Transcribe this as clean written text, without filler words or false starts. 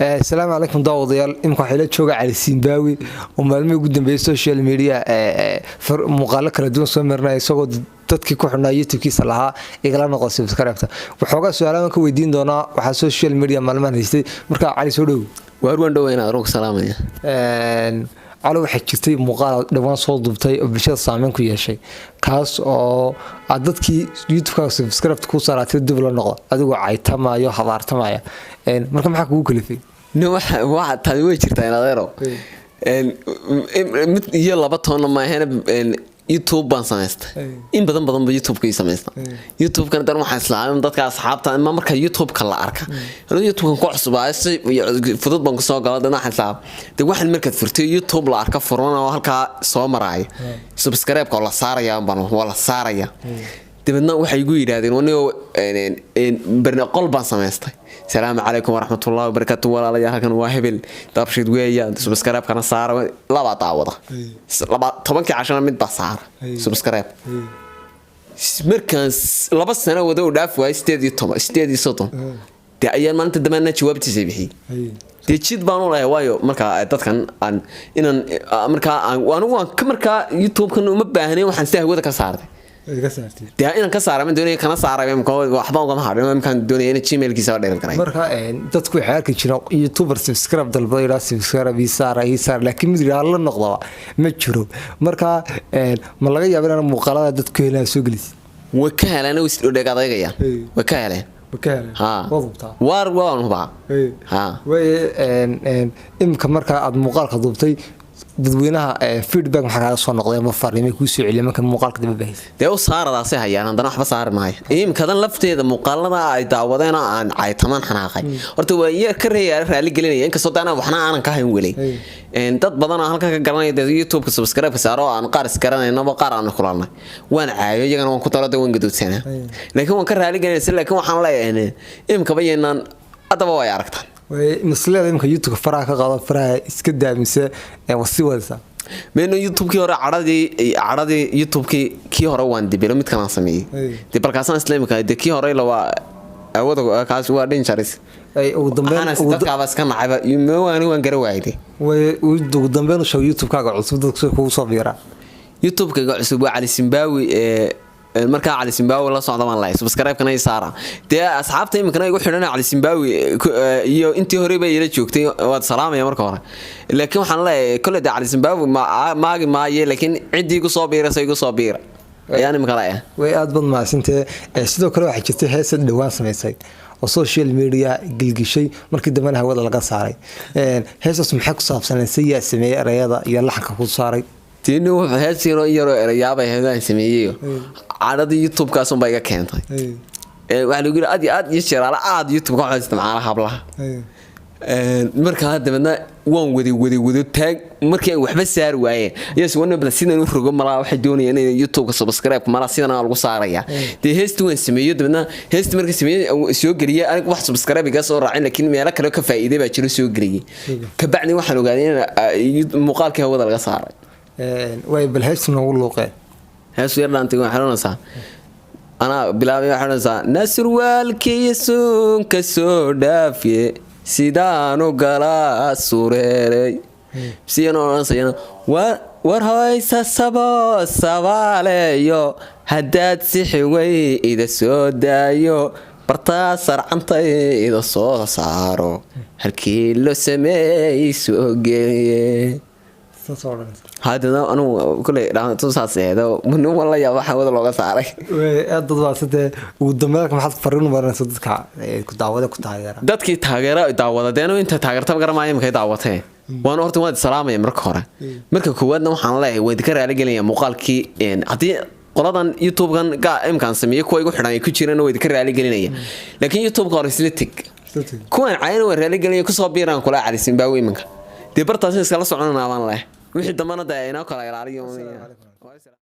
Asalaamu calaykum daawadayaal. Imika waxaa ila jooga Cali Simbaawi oo maalmihii ugu dambeeyay social media muuqaalo kala duwan soo marinaya, isagoo dadkii ku xidhnaa YouTube-kiisa lahaa igala noqo subscribe-ta. Waxoogaa su-aalahan ka weydiin doonaa waxaa social media maalmahan haystay. Marka Cali, soo dhow. Waar, waan dhoweyna, aruug salaamaya. Cali, waxaa jirtay muuqaal dhawaan soo duubtay oo bulshada saameyn ku yeeshay, kaas oo aad dadkii YouTube-kaaga subscribe ku saaraatay dib la noqdo, adigoo caytamayo, habaartamaya. Marka maxaa kugu kalifay? Waxa taadi way jirtaa in adeero mid iyo laba toonna maahena. YouTube baan samaystay in badan badan ba YouTube-ka ii samaysta. YouTube-kana dan waxaan islaamin dadka asxaabta ma marka YouTube-ka la arka. Anigu YouTube-kan ku cusubaa, si fudud baan kusoo galo. Dan waxaan islaam de waxaan markaad furtay YouTube la arka furan oo halkaa soo maraayo, subscribe-ka oo la saaraya baan waa la saaraya. Dabeedna waxay igu yidhaahdeen, anigoo qol baan samaystay, "Salaamu calaykum waraxmatullahi wabarakaatu, walaalayaal, halkan waa hebel Dabshid weeya, subscribe-kana saara." Labaa daawada, laba 10-kii cashana mid baa saara subscribe. Markaan 2 sano wada u dhaaf waayay 18, 38 dee ayaan maalinta dambeena jawaabtiisa bixiyey. Dee jid baan u lehay, waayo markaa dadkan aan inaan markaa anigu waan markaa YouTube-kan uma baahnayn. Waxaan si hawada ka saartay dee inaan ka saara ma doonaya, kana saaray waxba ugama hadhin. Imkaan doonaya in Gmailkiisa dheeran karay. Marka dadku waxay arki jireen YouTuber subscribe dalbada, yidhaa "Subscribe ii saara, ii saara", laakiin mid yidhaa la noqdaba ma jiro. Marka ma laga yaaba inaan muuqaalada dadku helaan soo gelis? Way ka heleen, way isdheg adeegayaan, way ka heleen. Ha, waar, waan hubaa ha. Imika marka aad muuqaalka duubtay, dadweynaha feedback maxaa kaaga soo noqday ama fariimay kuu soo celiyay marka muuqaalka daba bahaysa? Dee u saaradaasay hayaan, haddana waxba saari maayo. Imikadan lafteeda muuqaalada ay daawadeen oo aan caytamaan xanaaqay, horta waa yar ka reeya, raali gelinaya, inkastoo de anaa waxna aanan ka hayn weli. Dad badan oo halkan ka garanaya dee YouTube-ka subscribe saaro oo aan qaar is garanaynaba, qaar aan kulanay, waan caayo iyagana, waan ku daro, de waan gadoodsanaa, laakiin waan ka raali gelinaysa. Laakiin waxaan leeyahay imikaba yaynaan haddaba way aragtaan. Masleeda imika YouTube faraha ka qaado, faraha iska daa, mise waa sii wadaysaa? Meyno, YouTube-kii hore cadhadii YouTube-kii kii hore waan dibilo, mid kalaan sameeyey. Dee balkaasaan isla imika dee kii hore la waa awada, kaas waa dangerous. Ugu dambeyn waxaana dadkaaba iska nacayba mawaani, waan gara waayday. Ugu dambeyn u sheeg YouTube-kaaga cusub dadku si kugu soo biiraa. YouTube-kayga cusub waa Cali Simbaawi. Ee markaa Cali Simbaawi la socda baan lahay, subscribe-kana ii saara. Dee asxaabta iminkana igu xidhan Cali Simbaawi iyo intii hore bay ila joogtay, waad salaamaya marka hore. Laakiin waxaan leeyahay kolley dee Cali Simbaawi maagi maaye, laakiin ciddii igu soo biiraysa igu soo biira ayaan imika leeyahay. Way aad baad mahadsantee. Sidoo kale waxaa jirtay heesad dhowaan samaysay oo social media gilgishay, markii dambena hawada laga saaray. Heestaas maxay ku saabsanay? Yaa sameeyey erayada iyo laxanka ku saaray? Tiini wuxuu hees yaroo yaroo erayaabay heesaan sameeyeyo, cadhadii YouTube-kaasunbaa iga keentay. Waxaa lagu yidhi aad iyo aad iyo jeeraale aad YouTube-ka waxaa isticmaala hablaha. Markaa dabeedna waan waday waday wado taag, markii ay waxba saari waayeen ayaas wana sidan u rogo malaa, waxay doonayaan inay YouTube-ka subscribe malaa sidan lagu saaraya. Dee heesti waan sameeyo, dabeedna heesti markii sameeyey soo geliyay, aniga wax subscribe iga soo raacin, laakiin meelo kale ka faa'iiday baa jiro soo geliyay. Kabacdi waxaan ogaaday in muuqaalkii hawada laga saaray. Way bal heesta noogu luuqee. Heesu yar dhaantay, waxay odhanaysaa, anaa bilaabay, waxay odhanaysaa: "Nasrwaalkiyo suunka soo dhaafiye, sidaanu galaa sureeray siyan odhansayana, war hoysa sabo sabaaleeyo, haddaad sixi wey ida soo daayo, bartaa sarcantay ida soo saaro, halkii loo sameeyey soo geliye." Haddana anugu kuley saas eedo nin wala yaaba waxaa wada looga saaray. Aad dad baasatee. Ugu dambeyn maxaad fariin u marinaysa dadka ku daawada, ku taageera? Dadkii taageera daawada dee inta taageertaba garamaayo imikay daawatee, waan horta waan salaamaya marka hore. Marka koowaadna waxaan leeyahay waan idinka raali gelinaya muuqaalkii. Haddii qoladan YouTube-kan imkaan sameeyey kuwa igu xidhan ay ku jiraan, waa idinka raali gelinaya, laakiin YouTube-ka hore isla teg, kuwan caayana waan raali gelinaya. Kusoo biiraan kula Cali Simbaawi iminka, dee bartaas iskala soconanaa baan leh, wixii dambana dee inoo kala ilaaliyo.